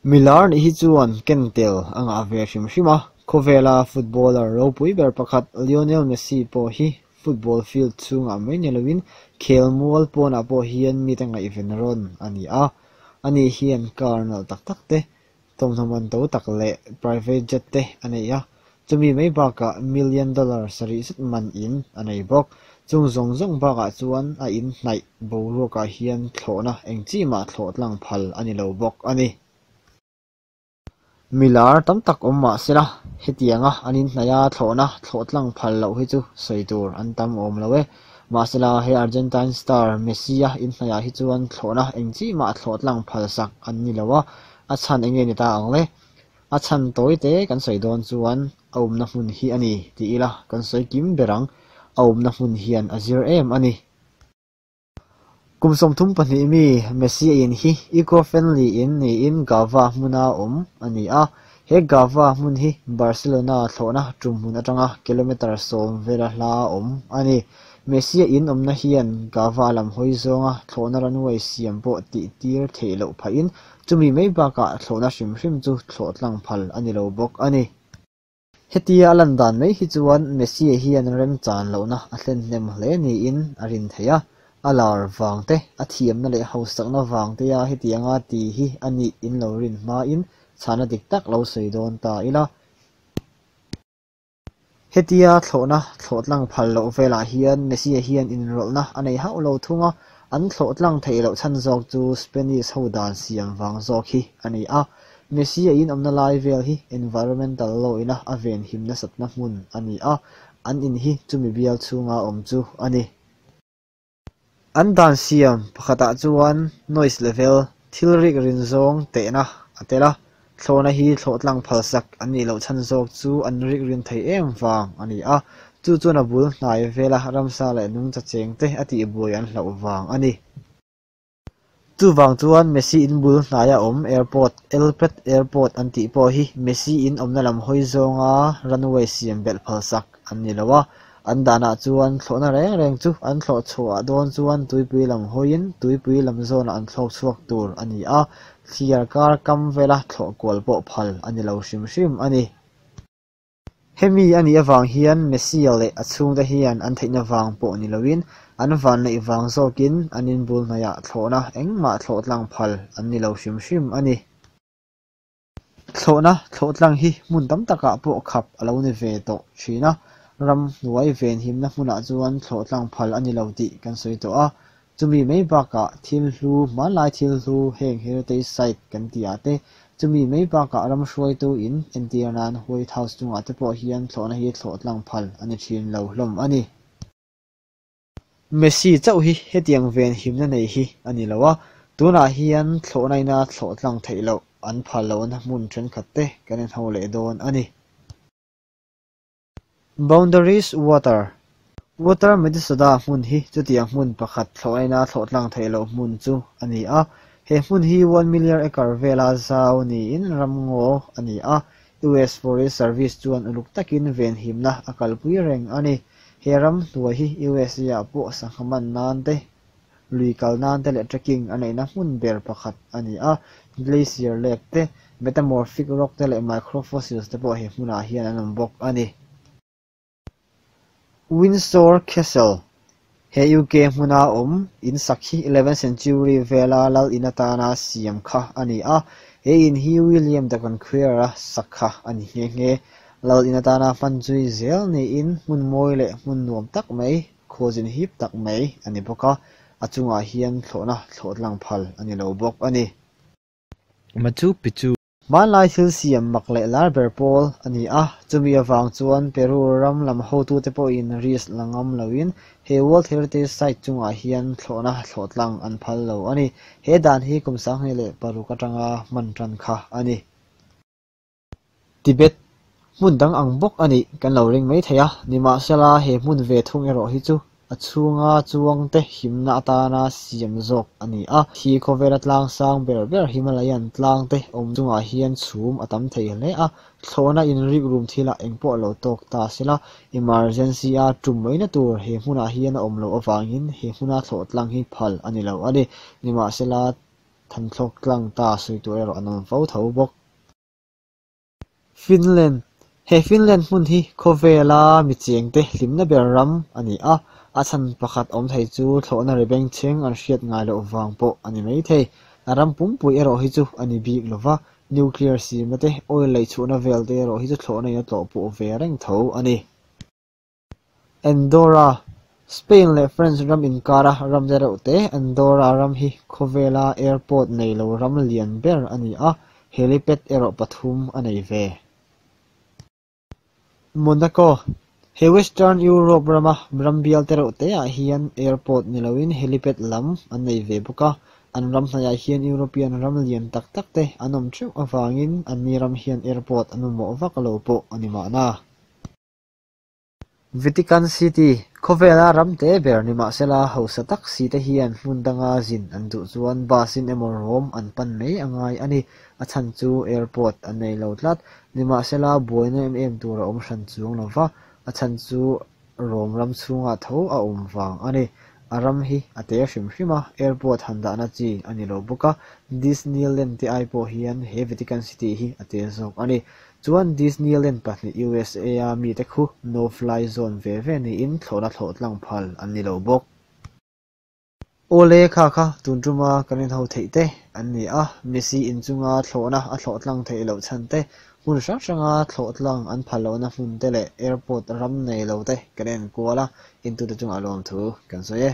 Milar nih hi chuan ken tel a ngah ve hrim hrim a, khawvela footballer ropui ber pakhat Lionel Messi pawh hi football field chhungah mai ni loin khelmual pawnah pawh hian mite ngaihven rawn a ni a. Ani hian car nalh tak tak te, thawmhnaw man to tak leh private jet te a nei a, chumi mai bakah million dollar sarih zet man in a nei bawk. Chung zawng zawng bakah chuan a in hnaih boruakah hian thlawhna eng chi mah thlawh tlang phal a ni lo bawk a ni. Milar tam tak awm mah sela, hetianga an inhnaih a thlawhna thlawh tlang phal loh hi chu sawi tur an tam awm lo e. Mahsela he Argentine star Messi-a inhnaihah hi chuan thlawhna eng chi mah thlawh tlang phal sak an ni lo a, a chhan eng nge ni ta ang le? A chhan tawi te kan sawi dawn chuan a awmna hmun hi a ni ti ila kan sawi kim ber ang, a awmna hmun hian a zir em a ni. Kum 32 mi Messi a in hi eco-friendly in niin Gava hmuna awm a ni a, he Gava hmun hi Barcelona thlawhna tum hmun atanga kilometre 10 vela hla awm a ni. Messi a in awmna hian Gava lam hawi zawnga thlawhna runway siam pawh tih tir theih loh phahin chumi mai bakah thlawhna hrim hrim chu thlawh tlang phal a ni lo bawk a ni. Hetia a lan dan mai hi chuan Messi hian remchan lohna a thlen hnem hle niin a rin theih a, a lar vang te, a thiamna leh hausakna vang te a hetianga ti hi a nih in lo rin hmain chhana dik tak lo sawi dawn ta ila. Hetia thlawhna thlawh tlang phal loh velah hian Messi hian inrawlhna a nei hauh lo thung a, an thlawh tlang theih loh chhan zawk chu Spanish ho dan siam vang zawk hi a ni a. Messi a in awmna lai vel hi environmental law ina a ven himna satna hmun a ni a, an in hi chumi bial chhunga awm chu a ni. An dan siam pakhatah chuan noise level thil rik rin zawng tehna a tel a, thlawhna hi thlawh tlang phal sak an nih loh chhan zawk chu an rik rin thei em vang a ni a, chu chuan a bul hnai vela ramsa leh nungcha cheng te a tihbuai an hlauh vang a ni. Chuvang chuan Messi in bul hnaia awm airport, El Prat Airport an tih pawh hi Messi in awmna lam hawi zawnga runway siam belh phal sak an ni lo a, an danah chuan thlawhna reng reng chu an thlawh chhuah dawn chuan tuipui lam hawiin tuipui lam zawnah an thlawk chhuak tur a ni a, thliar kar kam vela thlawh kual pawh phal a ni lo hrim hrim a ni. Hemi a nih avang hian Messi leh a chhungte hian an theihna vang pawh ni loin an vanneih vang zawkin an in bul hnaihah thlawhna engmah thlawh tlang phal an ni lo hrim hrim a ni. Thlawhna thlawh tlang hi hmun tam takah pawh khap a lo ni ve tawh thin a, ram hnuai venhimna hmunah chuan thlawh tlang phal a ni lo tih kan sawi tawh a, chumi mai bakah thil hlu hmanlai thil hlu heng heritage site kan tih ah te, chumi mai bakah ram hruaitu in entir nan White House chungah te pawh hian thlawhna hi thlawh tlang phal a ni thin lo hlawm a ni. Messi chauh hi hetiang ven himna nei hi a ni lo a, tunah hian thlawhna ina thlawh tlang theih loh an phal lohna hmun thenkhat te kan en ho leh dawn a ni. Boundaries Water Water Medisoda hmun hi chutiang hmun pakhat thlawhna ina thlawh tlang theih loh hmun chu a ni a, he hmun hi 1 million acre vela zau niin ramngaw a ni a, US Forest Service chuan uluk takin ven himna a kalpui reng a ni. He ram hnuai hi USA ah pawh sangha man nan te, lui kal nan te leh trekking a neihna hmun ber pakhat a ni a, glacier lake te, metamorphic rock te leh microfossils te pawh he hmunah hian an awm bawk a ni. Windsor Castle He UK hmuna awm in sak hi 11th century vela lal in atana siam kha a ni a, he in hi William the Conqueror a sak kha a ni nghe nghe. Lal in atana hman zui zel niin hmun mawi leh hmun nuam tak mai, khualzin hip tak mai a ni bawk a, a chungah hian thlawhna thlawh tlang phal a ni lo bawk a ni. Machu Picchu Hmanlai thil siam mak leh lar ber pawl a ni a, chumi avang chuan Peru ram lam hotute pawhin risk la ngam loin he World Heritage Site chungah hian thlawhna thlawh tlang an phal lo a ni. He dan hi kum 2006 atanga hman tan kha a ni. Tibet hmun dang ang bawk a nih kan lo ring mai thei a, nimahsela he hmun ve thung erawh hi chu a chhunga chuang te himna atana siam zawk a ni a. Hi khawvela tlang sang ber ber Himalayan tlang te awm chungah hian chhum a tam thei hle a, thlawhna in rik rum thilah engpawh lo tawk ta sela, emergency a tum maina tur he hmunah hian a awm loh avangin he hmuna thlawh tlang hi phal a ni lo a ni. Nimahsela. Than thlawk tlang ta sawi tur erawh an awm fo tho bawk. Finland, He Finland hmun hi khawvela mi chengte hlimna ber ram a ni a, a chhan pakhat awm thei chu thlawhna ri bengchheng an hriat ngai loh vang pawh a ni mai thei. A ram pumpui erawh hi chu a ni bik lo va, nuclear siamna te, oil laihchhuahna vel te erawh hi chu thlawhna in a tlawh pawh ve reng tho a ni. Andorra, Spain leh French ram inkara ram te reuh te, Andorra ram hi khawvela airport nei lo ram lian ber a ni a, helipad erawh pathum a nei ve. Monaco, He Western Europe rama ram bial te reuh teah hian airport ni loin helipad lam an nei ve bawk a, an ram hnaiah hian European ram lian tak tak te an awm theuh avangin anni ram hian airport an mamawh vak lo pawh a ni mahna. Vatican City, khawvela ram te ber nimahsela hausa tak si te hian hmun danga zin an duh chuan bus in emaw Rome an pan mai a ngai a ni. A chhan chu airport an nei lo tlat. Nimahsela buaina em em tur a awm hran chuang lo va, a chhan chu Rome ram chhungah tho a awm vang a ni. A ram hi a te hrim hrim a, airport han dahna chi a ni lo bawk a, Disneyland te ai pawh hian he Vatican City hi a te zawk a ni. Chuan Disneyland pahnih USA a mite khu no fly zone ve ve niin thlawhna thlawh tlang phal an ni lo bawk. Awle kha kha tun tuma kan inho theih te an ni a, Messi inchunga thlawhna a thlawh tlang theih loh chhan te, hmun hrang hranga thlawh tlang an phal lohna hmun te leh airport ram nei lo te kan enkual a, intute chungah lawmthu kan sawi e.